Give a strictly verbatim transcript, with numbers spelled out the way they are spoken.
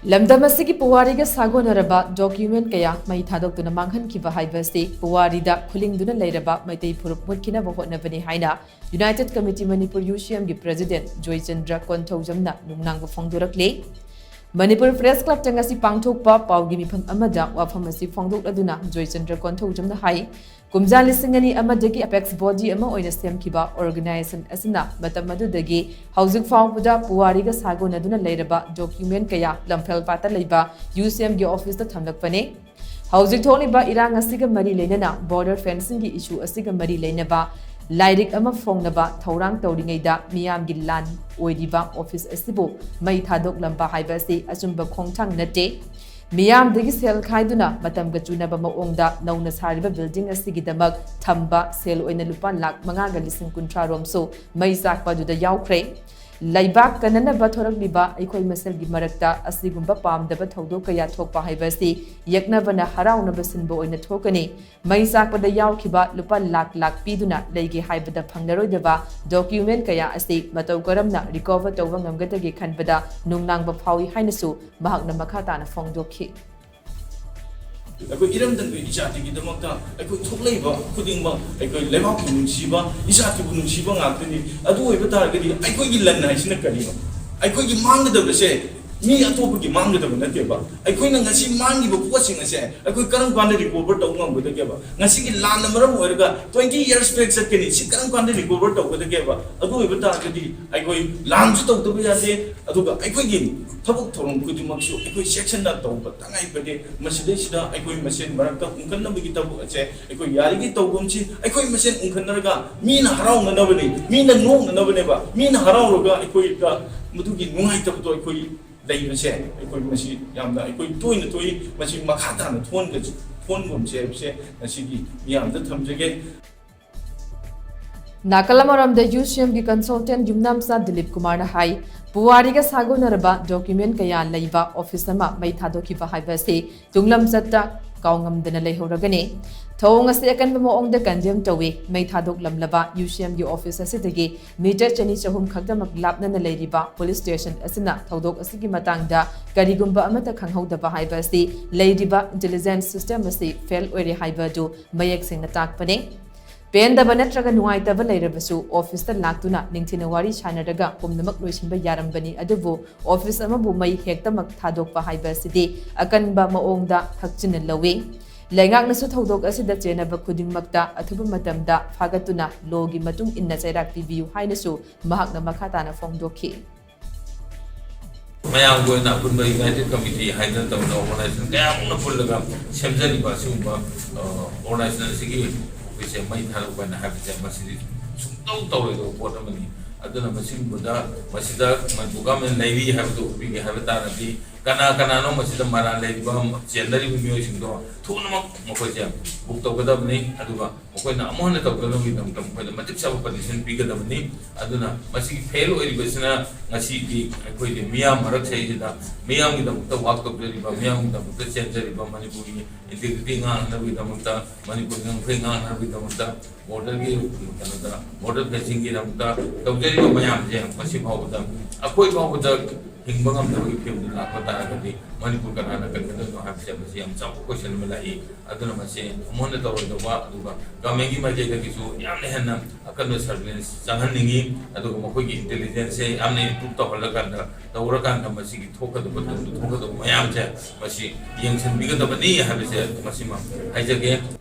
ꯂꯝꯗꯝ ꯑꯁꯤꯒꯤ ꯄꯨꯋꯥꯔꯤꯒ ꯁꯥꯒꯣꯟꯅꯔꯕ document ꯀꯌꯥ ꯃꯩ ꯊꯥꯗꯣꯛꯇꯨꯅ ꯃꯥꯡꯍꯟꯈꯤꯕ ꯍꯥꯏꯕ ꯑꯁꯤ ꯄꯨꯋꯥꯔꯤꯗ ꯈꯨꯂꯤꯡꯗꯨꯅ ꯂꯩꯔꯕ ꯃꯩꯇꯩ ꯐꯨꯔꯨꯞ ꯃꯨꯠꯈꯤꯅꯕ ꯍꯣꯠꯅꯕꯅꯤ ꯍꯥꯏꯅ United Committee Manipur, UCM ꯒꯤ President ꯖꯣꯏꯆꯟꯗ꯭ꯔ ꯀꯣꯟꯊꯧꯖꯝꯅ ꯅꯨꯡꯅꯥꯡꯕ ꯐꯣꯡꯗꯣꯔꯛꯂꯤ꯫ ꯃꯅꯤꯄꯨꯔ Press Club ꯇ ꯉꯁꯤ ꯄꯥꯡꯊꯣꯛꯄ ꯄꯥꯎꯒꯤ ꯃꯤꯐꯝ ꯑꯃꯗ ꯋꯥꯐꯝ ꯑꯁꯤ ꯐꯣꯡꯗꯣꯛꯂꯗꯨꯅ ꯖꯣꯏꯆꯟꯗ꯭ꯔ ꯀꯣꯟꯊꯧꯖꯝꯅ ꯍꯥꯏ, ꯀꯨꯝꯖꯥ ꯂꯤꯁꯤꯡ ꯑꯅꯤ ꯑꯃꯗꯒꯤ apex body ꯑꯃ ꯑꯣꯏꯅ ꯁꯦꯝꯈꯤꯕ organization ꯑꯁꯤꯅ ꯃꯇꯝ ꯑꯗꯨꯗꯒꯤ ꯍꯧꯖꯤꯛ ꯐꯥꯎꯕꯗ ꯄꯨꯋꯥꯔꯤꯒ ꯁꯥꯒꯣꯟꯅꯗꯨꯅ ꯂꯩꯔꯕ document ꯀꯌꯥ ꯂꯝꯐꯦꯜ ꯄꯥꯠꯇ ꯂꯩꯕ UCM ꯒꯤ office ꯇ ꯊꯝꯂꯛꯄꯅꯤ꯫ ꯍꯧꯖꯤꯛ ꯊꯣꯛꯂꯤꯕ ꯏꯔꯥꯡ ꯑꯁꯤꯒ ꯃꯔꯤ ꯂꯩꯅꯅ border fencing ꯒꯤ issue ꯑꯁꯤꯒ ꯃꯔꯤ ꯂꯩꯅꯕ ꯂꯥꯏꯔꯤꯛ ꯑꯃ ꯐꯣꯡꯅꯕ ꯊꯧꯔꯥꯡ ꯇꯧꯔꯤꯉꯩꯗ ꯃꯤꯌꯥꯝꯒꯤ ꯂꯥꯟ ꯑꯣꯏꯔꯤꯕ office ꯑꯁꯤꯕꯨ ꯃꯩ ꯊꯥꯗꯣꯛꯂꯝꯕ ꯍꯥꯏꯕ ꯑꯁꯤ ꯑꯆꯨꯝꯕ ꯈꯣꯡꯊꯥꯡ ꯅꯠꯇꯦ꯫ ꯃꯤꯌꯥꯝꯗꯒꯤ ꯁꯦꯜ ꯈꯥꯏꯗꯨꯅ ꯃꯇꯝꯒ ꯆꯨꯅꯕ ꯃꯑꯣꯡꯗ ꯅꯧꯅ ꯁꯥꯔꯤꯕ building ꯑꯁꯤꯒꯤꯗꯃꯛ ꯊꯝꯕ ꯁꯦꯜ ꯑꯣꯏꯅ ꯂꯨꯄꯥ ꯂꯥꯈ ꯃꯉꯥꯒ ꯂꯤꯁꯤꯡ ꯀꯨꯟꯊ꯭ꯔꯥ ꯔꯣꯝꯁꯨ ꯃꯩ ꯆꯥꯛꯄ ꯑꯗꯨꯗ ꯌꯥꯎꯈ꯭ꯔꯦ꯫ ꯂꯩꯕꯥꯛ ꯀꯟꯅꯅꯕ ꯊꯣꯔꯛꯂꯤꯕ ꯑꯩꯈꯣꯏ ꯃꯁꯦꯜꯒꯤ ꯃꯔꯛꯇ ꯑꯁꯤꯒꯨꯝꯕ ꯄꯥꯝꯗꯕ ꯊꯧꯗꯣꯛ ꯀꯌꯥ ꯊꯣꯛꯄ ꯍꯥꯏꯕ ꯑꯁꯤ ꯌꯦꯛꯅꯕꯅ ꯍꯔꯥꯎꯅꯕ ꯁꯤꯟꯕ ꯑꯣꯏꯅ ꯊꯣꯛꯀꯅꯤ꯫ ꯃꯩ ꯆꯥꯛꯄꯗ ꯌꯥꯎꯈꯤꯕ ꯂꯨꯄꯥ ꯂꯥꯈ ꯂꯥꯈ ꯄꯤꯗꯨꯅ ꯂꯩꯒꯦ ꯍꯥꯏꯕꯗ ꯐꯪꯂꯔꯣꯏꯗꯕ document ꯀꯌꯥ ꯑꯁꯤ ꯃꯇꯧ ꯀꯔꯝꯅ recover ꯇꯧꯕ ꯉꯝꯒꯗꯒꯦ ꯈꯟꯕꯗ ꯅꯨꯡꯅꯥꯡꯕ ꯐꯥꯎꯏ ꯍꯥꯏꯅꯁꯨ ꯃꯍꯥꯛꯅ ꯃꯈꯥ ꯇꯥꯅ ꯐꯣꯡꯗꯣꯛꯈꯤ꯫ ꯑꯩꯈꯣꯏ ꯏꯔꯝꯗꯝꯒꯤ ꯏꯖꯥꯇꯤꯒꯤꯗꯃꯛꯇ ꯑꯩꯈꯣꯏ ꯊꯣꯛꯂꯛꯏꯕ ꯈꯨꯗꯤꯡꯃꯛ ꯑꯩꯈꯣꯏ ꯂꯩꯕꯥꯛꯄꯨ ꯅꯨꯡꯁꯤꯕ, ꯏꯖꯥꯇꯤꯕꯨ ꯅꯨꯡꯁꯤꯕ ꯉꯥꯛꯇꯅꯤ꯫ ꯑꯗꯨ ꯑꯣꯏꯕ ꯇꯥꯔꯒꯗꯤ ꯑꯩꯈꯣꯏꯒꯤ ꯂꯟ ꯍꯥꯏꯁꯤꯅ ꯀꯔꯤꯅꯣ? ꯑꯩꯈꯣꯏꯒꯤ ꯃꯥꯡꯒꯗꯕꯁꯦ ꯃꯤ ꯑꯇꯣꯞꯄꯒꯤ ꯃꯥꯡꯒꯗꯕ ꯅꯠꯇꯦꯕ꯫ ꯑꯩꯈꯣꯏꯅ ꯉꯁꯤ ꯃꯥꯡꯈꯤꯕ ꯄꯣꯠꯁꯤꯡ ꯑꯁꯦ ꯑꯩꯈꯣꯏ ꯀꯔꯝ ꯀꯥꯟꯗ recover ꯇꯧꯕ ꯉꯝꯒꯗꯒꯦꯕ? ꯉꯁꯤꯒꯤ ꯂꯥꯟꯅ ꯃꯔꯝ ꯑꯣꯏꯔꯒ twenty years back ꯆꯠꯀꯅꯤ, ꯁꯤ ꯀꯔꯝ ꯀꯥꯟꯗ recover ꯇꯧꯒꯗꯒꯦꯕ? ꯑꯗꯨ ꯑꯣꯏꯕ ꯇꯥꯔꯒꯗꯤ ꯑꯩꯈꯣꯏ ꯂꯥꯟꯁꯨ ꯇꯧꯗꯕ ꯌꯥꯗꯦ, ꯑꯗꯨꯒ ꯑꯩꯈꯣꯏꯒꯤ ꯊꯕꯛ ꯊꯧꯔꯝ ꯈꯨꯗꯤꯡꯃꯛꯁꯨ ꯑꯩꯈꯣꯏ ꯆꯦꯛꯁꯤꯟꯅ ꯇꯧꯕ ꯇꯉꯥꯏ ꯐꯗꯦ꯫ ꯃꯁꯤꯗꯩꯁꯤꯗ ꯑꯩꯈꯣꯏ ꯃꯁꯦꯟ ꯃꯔꯛꯇ ꯎꯪꯈꯠꯅꯕꯒꯤ ꯊꯕꯛ ꯑꯁꯦ ꯑꯩꯈꯣꯏ ꯌꯥꯔꯤꯈꯩ ꯇꯧꯒꯨꯝꯁꯤ꯫ ꯑꯩꯈꯣꯏ ꯃꯁꯦꯟ ꯎꯪꯈꯠꯅꯔꯒ ꯃꯤꯅ ꯍꯔꯥꯎꯅꯅꯕꯅꯤ, ꯃꯤꯅ ꯅꯣꯛꯅꯅꯕꯅꯦꯕ꯫ ꯃꯤꯅ ꯍꯔꯥꯎꯔꯒ ꯑꯩꯈꯣꯏꯗ ꯃꯗꯨꯒꯤ ꯅꯨꯡꯉꯥꯏꯇꯕꯗꯣ ꯑꯩꯈꯣꯏ ꯂꯩꯕꯁꯦ ꯑꯩꯈꯣꯏ ꯃꯁꯤ ꯌꯥꯝꯅ ꯑꯩꯈꯣꯏ ꯇꯣꯏꯅ ꯇꯣꯏ ꯃꯁꯤ ꯃꯈꯥ ꯇꯥꯅ ꯊꯣꯟꯒꯁꯤ-, ꯊꯣꯟꯒꯨꯝꯁꯤ ꯍꯥꯏꯕꯁꯦ ꯉꯁꯤꯒꯤ ꯃꯤꯌꯥꯝꯗ ꯊꯝꯖꯒꯦ꯫ ꯅꯥꯀꯜ ꯑꯃꯔꯣꯝꯗ ꯌꯨ ꯁꯤ ꯑꯦꯝꯒꯤ consultant ꯌꯨꯝꯅꯥꯝꯆꯥ ꯗꯤꯂꯤꯞ ꯀꯨꯃꯥꯔꯅ ꯍꯥꯏ, ꯄꯨꯋꯥꯔꯤꯒ ꯁꯥꯒꯣꯟꯅꯔꯕ document ꯀꯌꯥ ꯂꯩꯕ office ꯑꯃ ꯃꯩ ꯊꯥꯗꯣꯛꯈꯤꯕ ꯍꯥꯏꯕ ꯑꯁꯤ ꯇꯨꯡꯂꯝꯆꯠꯇ ꯀꯥꯎꯉꯝꯗꯅ ꯂꯩꯍꯧꯔꯒꯅꯤ꯫ ꯊꯧꯑꯣꯡ ꯑꯁꯤ ꯑꯀꯟꯕ ꯃꯑꯣꯡꯗ condemn ꯇꯧꯏ꯫ ꯃꯩ ꯊꯥꯗꯣꯛꯂꯝꯂꯕ ꯌꯨ ꯁꯤ ꯑꯦꯝꯒꯤ office ꯑꯁꯤꯗꯒꯤ meter ꯆꯅꯤ ꯆꯍꯨꯝ ꯈꯛꯇꯃꯛ ꯂꯥꯞꯅꯅ ꯂꯩꯔꯤꯕ police station ꯑꯁꯤꯅ ꯊꯧꯗꯣꯛ ꯑꯁꯤꯒꯤ ꯃꯇꯥꯡꯗ ꯀꯔꯤꯒꯨꯝꯕ ꯑꯃꯠꯇ ꯈꯪꯍꯧꯗꯕ ꯍꯥꯏꯕ ꯑꯁꯤ ꯂꯩꯔꯤꯕ intelligence system ꯑꯁꯤ fail ꯑꯣꯏꯔꯦ ꯍꯥꯏꯕ ꯑꯗꯨ ꯃꯌꯦꯛ ꯁꯦꯡꯅ ꯇꯥꯛꯄꯅꯤ꯫ ꯄꯦꯟꯗꯕ ꯅꯠꯇ꯭ꯔꯒ ꯅꯨꯡꯉꯥꯏꯇꯕ ꯂꯩꯔꯕꯁꯨ officeꯇ ꯂꯥꯛꯇꯨꯅ ꯅꯤꯡꯊꯤꯅ ꯋꯥꯔꯤ ꯁꯥꯟꯅꯔꯒ ꯄꯨꯝꯅꯃꯛ ꯂꯣꯏꯁꯤꯟꯕ ꯌꯥꯔꯝꯕꯅꯤ, ꯑꯗꯨꯕꯨ office ꯑꯃꯕꯨ ꯃꯩ ꯍꯦꯛꯇꯃꯛ ꯊꯥꯗꯣꯛꯄ ꯍꯥꯏꯕ ꯑꯁꯤꯗꯤ ꯑꯀꯟꯕ ꯃꯑꯣꯡꯗ ꯍꯛꯆꯤꯟꯅ ꯂꯧꯏ꯫ ꯂꯩꯉꯥꯛꯅꯁꯨ ꯊꯧꯗꯣꯛ ꯑꯁꯤꯗ ꯆꯦꯟꯅꯕ ꯈꯨꯗꯤꯡꯃꯛꯇ ꯑꯊꯨꯕ ꯃꯇꯝꯗ ꯐꯥꯒꯠꯇꯨꯅ lawꯒꯤ ꯃꯇꯨꯡ ꯏꯟꯅ ꯆꯩꯔꯥꯛ ꯄꯤꯕꯤꯌꯨ ꯍꯥꯏꯅꯁꯨ ꯃꯍꯥꯛꯅ ꯃꯈꯥ ꯇꯥꯅ ꯐꯣꯡꯗꯣꯛꯈꯤ꯫ ꯃꯌꯥꯝꯒꯤ ꯑꯣꯏꯅ ꯑꯄꯨꯟꯕ united committee ꯍꯥꯏꯗꯅ ꯇꯧꯗꯅ organization ꯀꯌꯥꯃꯨꯛꯅ ꯄꯨꯜꯂꯒ ꯁꯦꯝꯖꯔꯤꯕ ꯑꯁꯤꯒꯨꯝꯕ, ꯑ, organization ꯑꯁꯤꯒꯤ officeꯁꯦ ꯃꯩ ꯊꯥꯗꯣꯛꯄ ꯍꯥꯏꯅ ꯍꯥꯏꯕꯁꯦ ꯃꯁꯤꯗꯤ ꯁꯨꯡꯇꯧ ꯇꯧꯔꯣꯏꯗꯕ ꯄꯣꯠ ꯑꯃꯅꯤ꯫ ꯑꯗꯨꯅ ꯃꯁꯤꯒꯨꯝꯕꯗ, ꯃꯁꯤꯗ ꯃꯅꯤꯄꯨꯔ government ꯂꯩꯔꯤ ꯍꯥꯏꯕꯗꯨ ꯎꯠꯄꯤꯒꯦ ꯍꯥꯏꯕ ꯇꯥꯔꯗꯤ, ꯀꯅꯥ ꯀꯅꯥꯅꯣ ꯃꯁꯤꯗ ꯃꯔꯥꯜ ꯂꯩꯔꯤꯕ, ꯆꯦꯟꯅꯔꯤꯕ ꯃꯤꯑꯣꯏꯁꯤꯡꯗꯣ ꯊꯨꯅꯃꯛ ꯃꯈꯣꯏꯁꯦ book ꯇꯧꯒꯗꯕꯅꯤ꯫ ꯑꯗꯨꯒ ꯃꯈꯣꯏꯅ ꯑꯃꯨꯛ ꯍꯟꯅ ꯇꯧꯗꯅꯕꯒꯤꯗꯃꯛꯇ ꯃꯈꯣꯏꯗ ꯃꯇꯤꯛ ꯆꯥꯕ punishment ꯄꯤꯒꯗꯕꯅꯤ꯫ ꯑꯗꯨꯅ ꯃꯁꯤꯒꯤ fail ꯑꯣꯏꯔꯤꯕꯁꯤꯅ ꯉꯁꯤꯗꯤ ꯑꯩꯈꯣꯏꯒꯤ ꯃꯤꯌꯥꯝ ꯃꯔꯛꯁꯤꯗꯩꯁꯤꯗ ꯃꯤꯌꯥꯝꯒꯤꯗꯃꯛꯇ work ꯇꯧꯖꯔꯤꯕ, ꯃꯤꯌꯥꯝꯒꯤꯗꯃꯛꯇ ꯆꯦꯟꯖꯔꯤꯕ, ꯃꯅꯤꯄꯨꯔꯒꯤ integrity ꯉꯥꯛꯅꯕꯒꯤꯗꯃꯛꯇ, ꯃꯅꯤꯄꯨꯔꯒꯤ ꯉꯝꯈꯩ ꯉꯥꯛꯅꯕꯒꯤꯗꯃꯛꯇ, borderꯒꯤ ꯀꯩꯅꯣꯗ, border fencingꯒꯤꯗꯃꯛꯇ ꯇꯧꯖꯔꯤꯕ ꯃꯌꯥꯝꯁꯦ ꯉꯁꯤ ꯐꯥꯎꯕꯗ, ꯑꯩꯈꯣꯏ ꯐꯥꯎꯕꯗ ꯍꯤꯡꯕ ꯉꯝꯗꯕꯒꯤ ꯐꯤꯕꯝꯗ ꯂꯥꯛꯄ ꯇꯥꯔꯒꯗꯤ ꯃꯅꯤꯄꯨꯔ ꯀꯅꯥꯅ ꯀꯟꯒꯗꯕꯅꯣ ꯍꯥꯏꯕꯁꯦ ꯃꯁꯤ ꯌꯥꯝ ꯆꯥꯎꯕ question ꯑꯃ ꯂꯥꯛꯏ꯫ ꯑꯗꯨꯅ ꯃꯁꯤ ꯑꯃꯨꯛ ꯍꯟꯅ ꯇꯧꯔꯣꯏꯗꯧꯕ, ꯑꯗꯨꯒ governmentꯀꯤ ꯃꯥꯏꯀꯩꯗꯒꯤꯁꯨ ꯌꯥꯝꯅ ꯍꯦꯟꯅ ꯑꯀꯟꯕ surveillance ꯆꯪꯍꯟꯅꯤꯡꯉꯤ꯫ ꯑꯗꯨꯒ ꯃꯈꯣꯏꯒꯤ intelligenceꯁꯦ ꯌꯥꯝꯅ improve ꯇꯧꯍꯜꯂꯀꯥꯟꯗ, ꯇꯧꯔꯀꯥꯟꯗ ꯃꯁꯤꯒꯤ ꯊꯣꯛꯀꯗꯕ, ꯇꯨꯡꯗ ꯊꯣꯛꯀꯗꯕ ꯃꯌꯥꯝꯁꯦ ꯃꯁꯤ ꯌꯦꯡꯁꯤꯟꯕꯤꯒꯗꯕꯅꯤ ꯍꯥꯏꯕꯁꯦ ꯃꯁꯤꯃ ꯍꯥꯏꯖꯒꯦ꯫